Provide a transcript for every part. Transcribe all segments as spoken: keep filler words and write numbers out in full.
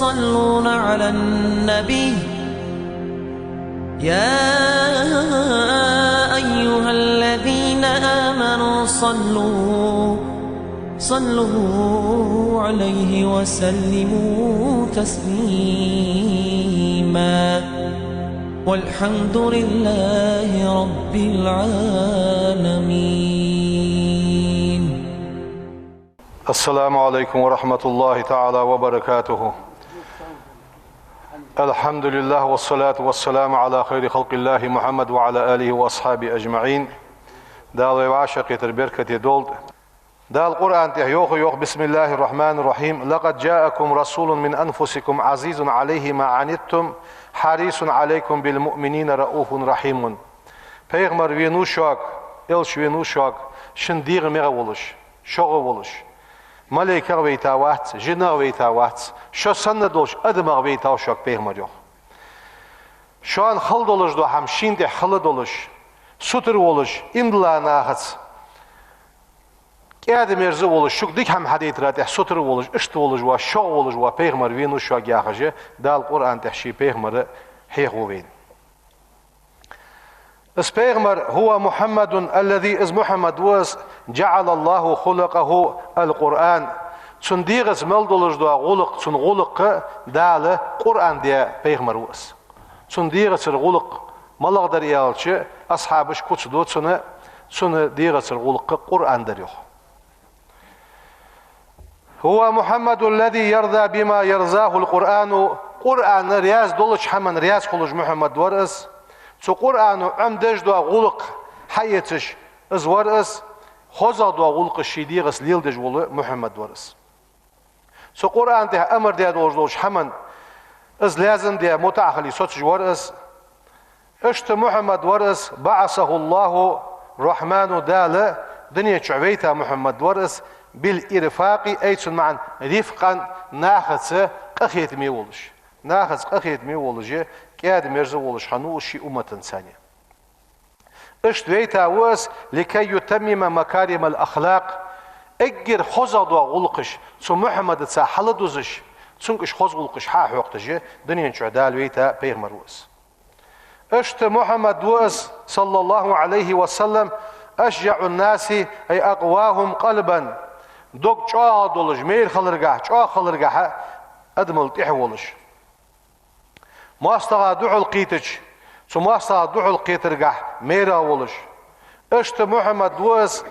يصلون على النبي، يا أيها الذين آمنوا صلوا، صلوا عليه وسلموا تسليما. والحمد لله رب العالمين. السلام عليكم ورحمة الله تعالى وبركاته. الحمد لله والصلاة والسلام على خير خلق الله محمد وعلى آله وأصحابه أجمعين. Дала вай вӀашагӀкхетар беркате долда. Дала Къуръан тӀа йоах, йоах: بسم الله الرحمن الرحيم. لقد جاءكم رسول من أنفسكم عزيز عليه ما عنتم حريص عليكم بالمؤمنين رءوف رحيم. Пайхамар венав шуга, элча венав шуга, шун дегӀа мегӀа волаш, шогӀа волаш. Малейкагара вайта вац, жинагара вайта вац, шо санна долча адамагара вайтав шуга пайхамар, йоах. Шоана хала долаш дола хӀама шийна тӀа хала долаш, сутара волаш, иман дилла нахаца кӀаьда-мерза волаш, шуга дика хӀама хьадайтара тӀа сутара волаш, иштта волаш вола, шогӀа волаш вола пайхамар венав шуга яхаш, Дала Къуръан тӀа ший пайхамар хьехав вайна. Из пайхамар, هو محمد الذي, из Мухьаммад ва из, جعل الله خلقه القرآن. Цун дегӀаца мел долаш дола гӀулакх, цун гӀулакх Дала Къуръан даь пайхамар ва из. Цун дегӀацара гӀулакх малагӀа дар аьлча, асхьабаш куц ду цунна, цун дегӀацара гӀулакх Къуръан дар, йоах. هو محمد الذي يرضى بما يرضاه القرآن. Къуръан раьза долча хӀаман раьза хулаш Мухьаммад вар из. Цу Къуръано Ӏомадеш дола гӀулакх хьаэцаш из вар из. ХозагӀа дола гӀулакхаш ший дегӀаца леладеш вола Мухьаммад вар из. Цу Къуръан тӀа амар даь долаш долча хӀаман из лазам даь, мутӀахьа хиле соцаш вар из. Иштта Мухьаммад вар из, بعثه الله الرحمن, Дала дунен чу вайта Мухьаммад вар из, بالإرفاق, أي, цун маӀан رفقا, нахаца къахетаме волаш. Нахаца къахетаме волаш, кӀаьда-мерза волаш хиннав из ший умматаца. Иштта вайта ва из, لكي يتمم مكارم الأخلاق, эггара хозагӀа дола гӀулакхаш цу Мухьаммадаца хьалдузаш, цунга уж хоза гӀулакхаш хьахьокхаш, дунен чу Дала вайта пайхамар ва из. Иштта Мухьаммад ва из, صلى الله عليه وسلم, أشجع الناس، أي أقواهم قلبا, дог чӀоагӀа долаш, майра хиларгахьа, чӀоагӀа хиларгахьа адамал тӀехьа волаш. МоастагӀа духьалкхийтача, цу моастагӀа духьалкхетаргахьа майрагӀа волаш. Иштта Мухьаммад ва из,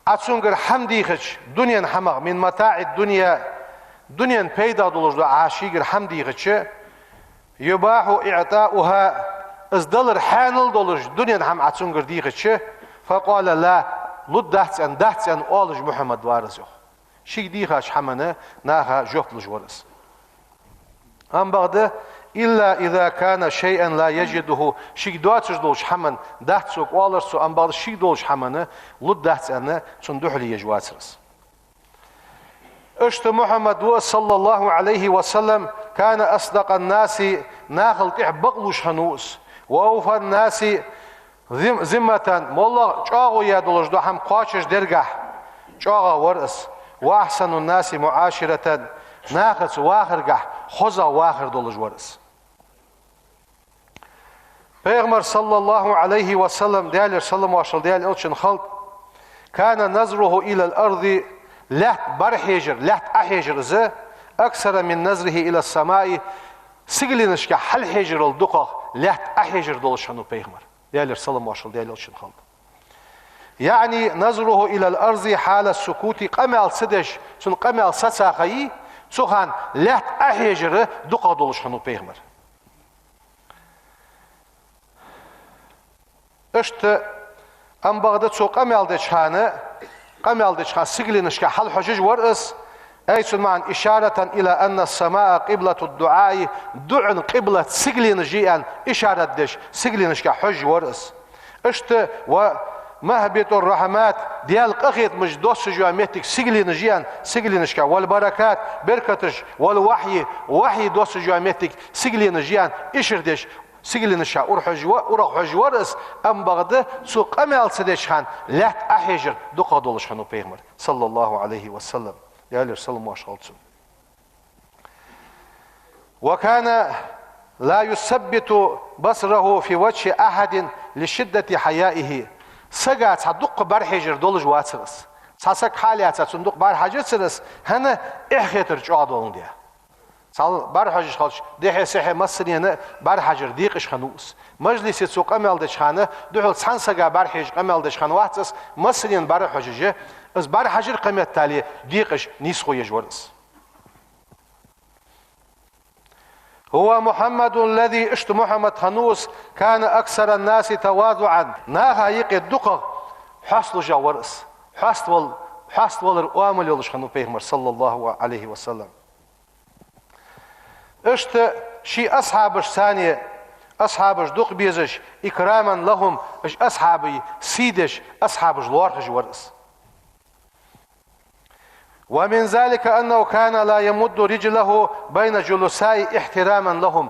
Ӏа цунгара хӀама дийхача, дунен хӀамах, من متاع الدنيا, дунен пайда долаш дола Ӏа шийгара хӀама дийхача, يباح إعطاؤها, из далар хьаьнал долаш дунен хӀама Ӏа цунгара дийхача, فقال لا, лургдац аьнна, дац аьнна оалаш Мухьаммад вар из, йоах. Шийга дийхача хӀамана наха жоп луш вар из. Ам бакъда, إلا إذا كان شيئا لا يجده, шийга доацаш долча хӀаман дац сога оалар цо, ам бакъда шийга долча хӀамана лургдац аьнна, цунна духьале еш вацар из. Иштта Мухьаммад ва из, صلى الله عليه وسلم, كان أصدق الناس, нахал тӀехьа бакълувш хиннав из, وأوفى الناس ذم-، ذمة, моллагӀа чӀоагӀо яь долаш дола хӀама кхоачашдергахьа чӀоагӀа вар из, وأحسن الناس معاشرة, нахаца вахаргахьа хоза вахар долаш вар из. Пайхамар, صلى الله عليه وسلم, Даьлера салам-моаршал Даьла элчанна хилда, كان نظره إلى الأرض, лаьтта бӀарахьежар, лаьтта Ӏохьежар из, أكثر من نظره إلى السماء, сигаленашка хьалхьежарал дукхагӀа лаьтта Ӏохьежар долаш хиннав пайхамар. Даьлера салам-моаршал Даьла элчанна хилда. يعني نظره إلى الأرض حال السكوت, къамаьл ца деш, цун къамаьл сацахьа, цу хана лаьтта Ӏохьежар дукхагӀа долаш хиннав пайхамар. Иштта, ам бакъда цо къамаьл деча хана, къамаьл деча хана сигаленашка хьалхьожаш вар из, أي, цун маӀан, إشارة إلى أن السماء قبلة الدعاء, дуӀан къиблат сигаленаш я аьнна ишарат деш, сигаленашка хьожаш вар из. Иштта, ومهبط الرحمات, Даьла къахетамаш доссаш йола моттиг сигаленаш я аьнна, сигаленашка, والبركات, беркаташ, والوحي, вахьи доссаш йола моттиг сигаленаш я аьнна, ишар деш, сигаленашка ура хьожаш ва-, урагӀ хьожаш вар из, ам бакъда цо къамаьл ца деча хана лаьтта Ӏохьежар дукхагӀа долаш хиннав пайхамар, صلى الله عليه وسلم. Даьлера салам-моаршал хилда цунна. وكان لا يثبت بصره في وجه أحد لشدة حيائه. Сага цхьа дукха бӀарахьежар долаш вацар из. Цхьа саг хьалаьца цунна дукха бӀарахьажацар из, хӀана, эхь хетар чӀоагӀа доландаь. Цхьа бӀарахьожаш хилча, дехьа-сехьа массанена бӀарахьажар декъаш хиннав из. Мажлисе цо къамаьл деча хана, духхьал цхьан сага бӀарахьежаш къамаьл деш хиннавац из, массанена бӀарахьожаш, из бӀарахьажар кхыметтел декъаш нийсхо еш вар из. هو محمد الذي, иштта Мухьаммад хиннав из, كان أكثر الناس تواضعا, наха юкъе дукхагӀа хьоасталуш вар из. Хьоаставал-, хьоаставалар оамал йолаш хиннав пайхамар, صلى الله عليه وسلم. Иштта ший асхьабашца, асхьабаш дукха безаш, إكراما لهم, уж асхьабий сий деш, асхьабаш лоархӀаш вар из. ومن ذلك أنه كان لا يمد رجله بين جلسائه احتراما لهم.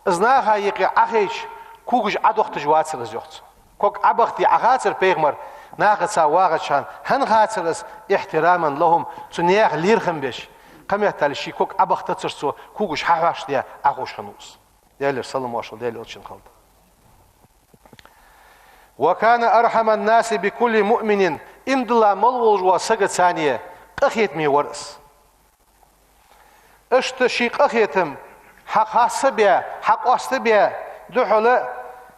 Из наха юкъе Ӏохайча, когаш Ӏодохийташ вацар из, йоах цо. Ког Ӏобахийте Ӏохацар пайхамар, нахаца вагӀача хана, хӀана хацар из, احتراما لهم, цу наьха лерхӀам беш. Кхыметтел ший ког Ӏобахийтацар цо, когаш хьахьоаштадаь Ӏохувш хиннав из. Даьлера салам-моаршал Даьла элчанна хилда. وكان أرحم الناس بكل مؤمن, иман дилла мел волаш волча сагаца къахетаме вар из. Иштта ший къахетам хьакхоастабаь, хьакъоастабаь, духхьал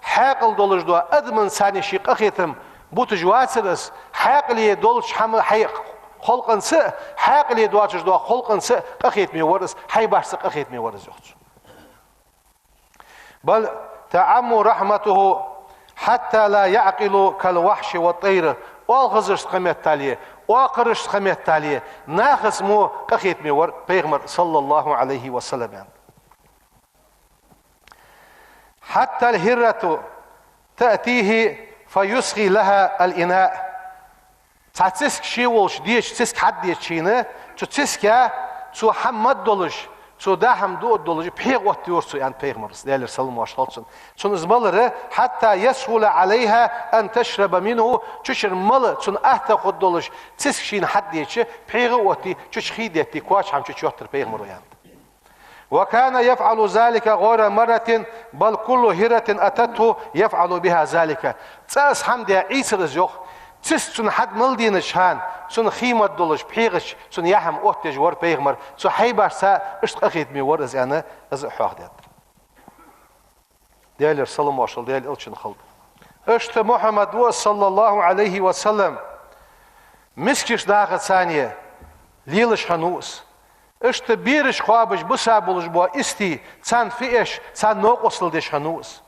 хьаькъал долаш долча адамаца ший къахетам буташ вацар из, хьаькъале долча хӀама-, хьай халкъаца, хьаькъале доацаш долча халкъаца къахетаме вар из, хьайбашца къахетаме вар из, йоах цо. بل تعم رحمته حتى لا يعقل كالوحش والطير. Оалхазарашца кхыметтел, оакхарашца кхыметтел, нахаца мо къахетаме вар пайхамар, صلى الله عليه وسلم. حتى الهرة تأتيه فيسقي لها الإناء. Цхьа циска ше волча деча, циска хьаддеча шийна, цу циска цо хӀама маддолаш, цо даа хӀама дуаддолаш, пхьегӀа оттайора цо, аьннад пайхамара, Даьлера салам-моаршал хилда цунна. Цунна из малар, حتى يسهل عليها أن تشرب منه, цу чура мала цунна атта хургдолаш, циска шийна хьаддеча, пхьегӀа оттае, цу чу хий детте, коача хӀама цу чу йоттар пайхамара, аьннад. وكان يفعل ذلك غير مرة، بل كل هرة أتته يفعل بها ذلك. ЦӀа из хӀама даь Ӏийцар из, йоах. Циска цунна хьадмала денача хана, цунна хий маддолаш, пхьегӀа чу цунна яа хӀама оттаеш вар пайхамар, цу хьайбашца иштта къахетаме вар из, аьнна, из хьоахадаьд. Даьлера салам-моаршал Даьла элчанна хилда. Иштта Мухьаммад ва, صلى الله عليه وسلم, мискача нахаца лелаш хиннав из. Иштта бераш кхоабаш, биса болаш бола истий, царна фу эш, царна новкъостал деш хиннав из.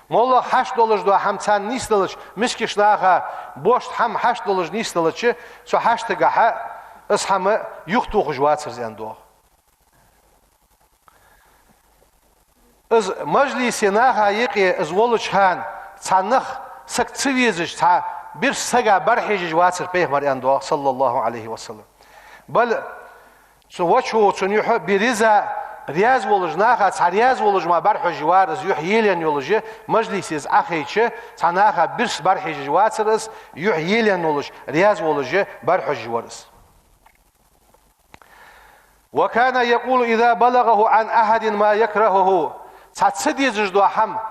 МоллагӀа хьашт долаш дола хӀама царна нийсделча, мискача наха бошта хӀама хьашт долаш нийсделча, цу хьаштагахьа из хӀама юхатохаш вацар из, аьнна, йоах. Из мажлисе наха юкъе из волча хана, цхьа нах, саг ца везаш, цхьа бирса сага бӀарахьежаш вацар пайхамар, аьнна, йоах, صلى الله عليه وسلم. بل цу وجهه, цун юхь, برضا, раьза волаш, наха цхьа раьза волаш мара бӀарахьожаш вар из, юхь елаенна йолаш, мажлисе из Ӏохайча, цхьа наха бирса бӀарахьежаш вацар из, юхь елаенна йолаш, раьза волаш бӀарахьожаш вар из. وكان يقول إذا بلغه عن أحد ما يكرهه. Цхьа ца дезаш дола хӀама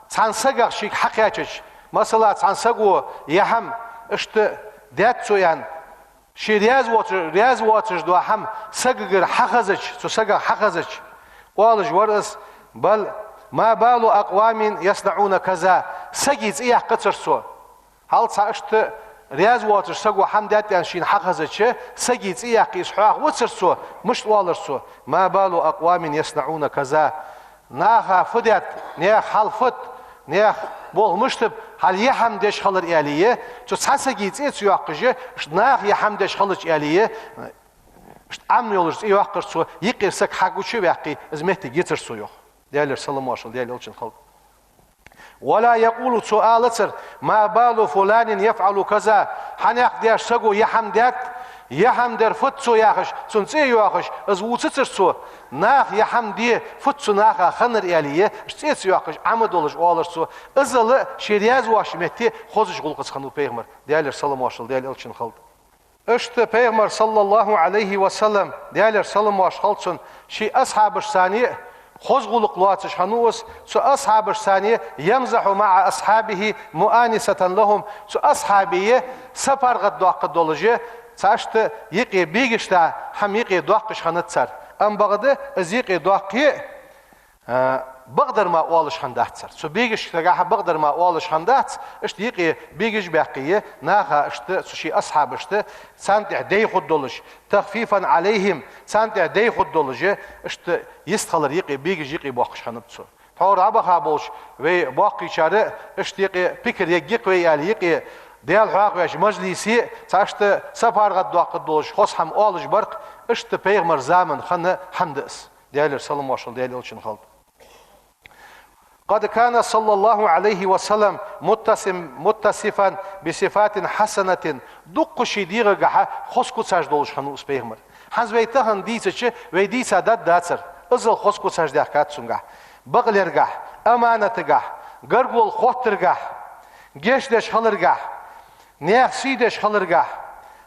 цхьан сагах шийга хьакхаьчача, масала, цхьан саго яа хӀама иштта даьд цо, аьнна, ше раьза воацаш, раьза воацаш дола хӀама сагагара хьахезача, цу сагах хьахезача, оалаш вар из: بل ما بال أقوام يصنعون كذا. Сага цӀи яьккхацар цо. Хьал цхьа иштта раьза воацаш саго хӀама даьд аьнна шийна хьахезача, сага цӀи яьккха из хьоахавацар цо, мишта оалар цо: ما بال أقوام يصنعون كذا. Наха фу даьд, наьха хьал фуд, наьха болх мишта ба, хьал яа хӀама деш хилар, аьле, цу цхьан сага цӀи ца йоаккхаш, иштта наха яа хӀама деш хилча, аьле, иштта Ӏамал йолаш цӀи йоаккхар цо, юкъера саг хьагуча а ваьккхе, из моттиг йицар цо, йоах. Даьлера салам-моаршал Даьла элчанна хилда. ولا يقول, цо алацар: ما بال فلان يفعل كذا. Хьанехк деш саго яа хӀама даьд, яа хӀама дар фуд цо яхаш, цун цӀи а йоахаш, из вувцацар цо. Наха яа хӀама де фуд цу наха хиннар, аьле, цӀи ца йоаккхаш, Ӏама долаш оалар цо. Иззал ше раьза воацача метте хозача гӀулакхаца хиннав пайхамар, Даьлера салам-моаршал Даьла элчанна хилда. Иштта пайхамар, صلى الله عليه وسلم, Даьлера салам-моаршал хилда цунна, ший асхьабашца Хоза гӀулакх лоацаш хиннав из, цу асхьабашца цхьана يمزح مع أصحابه مؤانسة لهم, цу асхьабий сапаргӀатдоаккхаш долаш, цхьа иштта юкъе бегашта хӀама юкъе доаккхаш хиннад цар. Амма бакъда из юкъе доаккхе а, бакъдар мара оалаш хиннадац цар. Цу бегашкагахьа бакъдар мара оалаш хиннадац, иштта юкъе бегаш баьккхе, наха иштта цу ший асхьабашта царна тӀа дай хургдолаш, تخفيفا عليهم, царна тӀа дай хургдолаш, иштта йистхилар юкъе бегаш юкъе боаккхаш хиннаб цо. Тхьовра дӀабаха болча вай боккхийчар иштта юкъе пикр ергья-кх вай аьнна юкъе, Даьла хьоахавеш мажлисе, цхьа иштта сапаргӀатдоаккхаш долаш, хоза хӀама оалаш бар-кх, иштта пайхамара заман хинна хӀама да из. Даьлера салам-моаршал Даьла элчанна хилда. قد كان صلى الله عليه وسلم متسم-، متصفا بصفات حسنة, дуккха ший дегӀагахьа хоза куцаш долаш хиннав из пайхамар. ХӀанз вай тахан дийцача, вай дийца даргдацар, иззал хоза куцаш даьхкад цунгахьа: бакълергахьа, аманатагахьа, гаргало хоттаргахьа, гешдеш хиларгахьа, наьха сий деш хиларгахьа,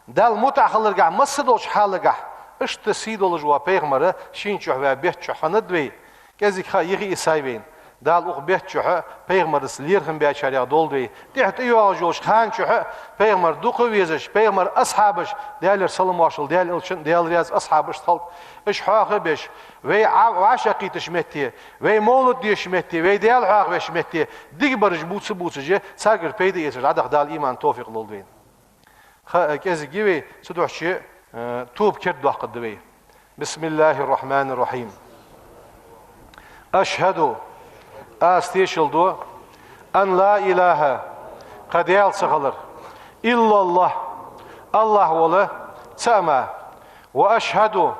Далла мутӀахьа хиларгахьа, масса долча хьалагахьа. Иштта сий долаш вола пайхамар шийна чухь ваь бетта чухь хиннад вай. КӀезига ха йихи йисай вайна. Дала укх бетта чухь пайхамарца лерхӀам баьчарех долда вай. ТӀехьа тӀайоагӀаш йолча хана чухь пайхамар дукха везаш, пайхамара асхьабаш, Даьлера салам-моаршал Даьла элчанна, Даьла раьза асхьабашта хилда, уж хьоахабеш, вай Ӏа-, вӀашагӀкхийтача метте, вай мовлат дешача метте, вай Даьла хьоахавеча метте, дика бараш бувца-бувцаш, царгара пайда эцаш дӀадаха Дала иман, товфикъ лолда вайна. Ха, э, кӀезига я вай, цудухьа, э, тоба кердадоаккхаргда вай. بسم الله الرحمن الرحيم. أشهد, аз тешал ду, أن لا إله, кхы Даьла ца хилар, إلا الله, АллахӀ вола цаӀ мара. وأشهد,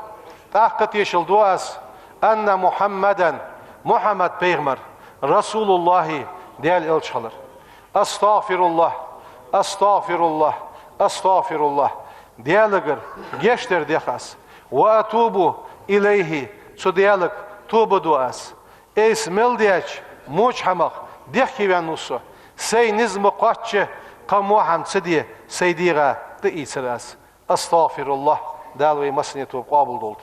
тӀаккха тешал ду аз, أن محمدا, Мухьаммад пайхамар, رسول الله, Даьла элча хилар. أستغفر الله، أستغفر الله، أستغفر الله. Даьлагара гешт дар дех аз. وأتوب إليه, цу Даьлага тоба ду аз. Айса мел даьча воча хӀамах дехкеваьннав со. Сай низ ма кхоачча, кхы во хӀама ца де, сай дегӀа тӀаийцар аз. أستغفر الله. Дала вай массане тоба къоабал долда.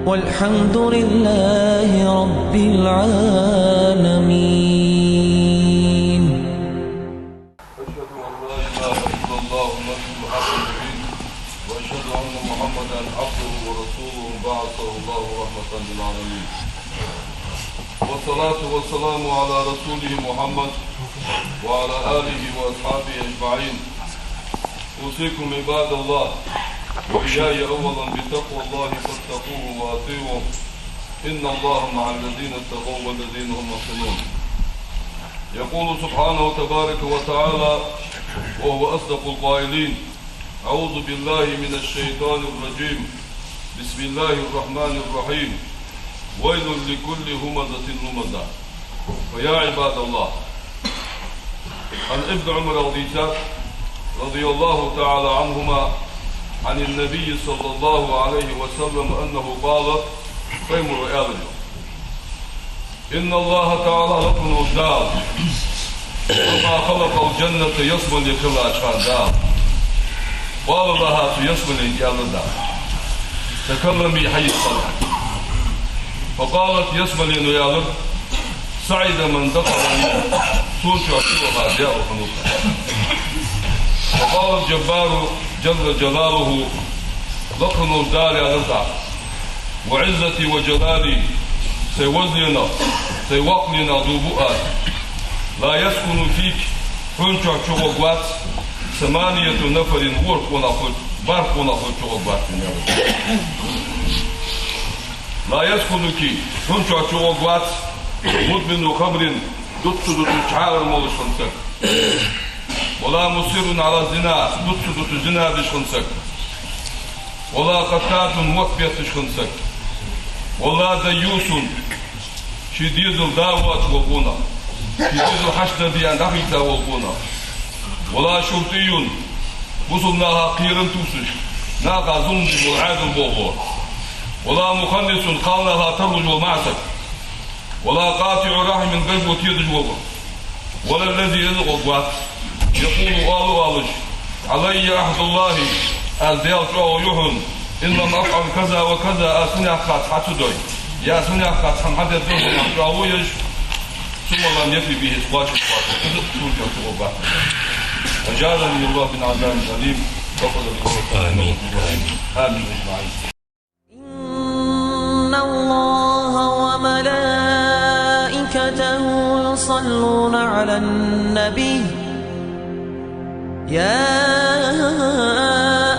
والحمد لله رب العالمين. أشهد أن لا إله إلا الله الملك الحق المبين، وأشهد أن محمدا عبده ورسوله بعثه الله رحمة للعالمين. والصلاة والسلام على رسوله محمد وعلى آله وأصحابه أجمعين. أوصيكم عباد الله وإياي أولا بتقوى الله فاتقوه وأطيعوه. إن الله مع الذين اتقوا والذين هم محسنون. يقول سبحانه تبارك وتعالى وهو أصدق القائلين: أعوذ بالله من الشيطان الرجيم. بسم الله الرحمن الرحيم. ويل لكل همزة لمزة. فيا عباد الله، عن ابن عمر رضي، رضي الله تعالى عنهما عن النبي صلى الله عليه وسلم أنه قال, пайхамара аьлар: إن الله تعالى, лакха волча Дала, لما خلق الجنة, ялсмале кхеллача хана Дала, قال لها, цу ялсмаленга аьлар Дала: تكلمي, хьайийтта хила. فقالت, ялсмалено аьлар: سعد من دخلني, сона чу чувахар даь ва хьона. وقال الجبار جل جلاله, лакха волча Дала аьлар тӀаккха: وعزتي وجلالي, сай везаленах, сай воккхаленах дув буъ аз, لا يسكن فيك, хьона чу чугӀоргвац, ثمانية نفر, ворхӀ къонах хул-, барх къонах хул чугӀоргвац, аьнна. لا يسكنك, хьона чу чугӀоргвац, مدمن خمر, дуц ца дуташ чхьаара молаш хинна саг, ولا مصر على الزنا, дуц ца дуташ зина деш хинна саг, ولا قتات, мотт бетташ хинна саг, ولا ديوث, ший дезала да воацаш вола къонах, ший дезал хьашт дар де аьнна дӀахийца вола къонах, ولا شرطي, бусалба наха кхерам тувсаш, наха зулам деш вола Ӏаьдал болхло, ولا مخنث, кхалнаха тарлуш вола маӀа саг, ولا قاطع رحم, гажго тедаш вола, ولا الذي, из гӀоргвац, يقول, оалаш, علي عهد الله, аз Даьла чӀоагӀо ю хьона, إن لم أفعل كذا وكذا, аз хӀанз яххача хӀама ца дой. Я сунах хат хам хадер дун хам праву еш. Сумалан япи бихи схвачу хвачу. Сунка туба. أجارني الله من عذاب أليم. وقال الله آمين. آمين أجمعين. إن الله وملائكته يصلون على النبي. يا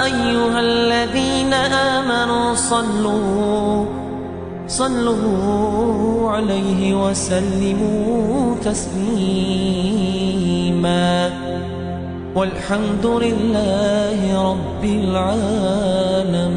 أيها الذين آمنوا صلوا، صلوا عليه وسلموا تسليما. والحمد لله رب العالمين.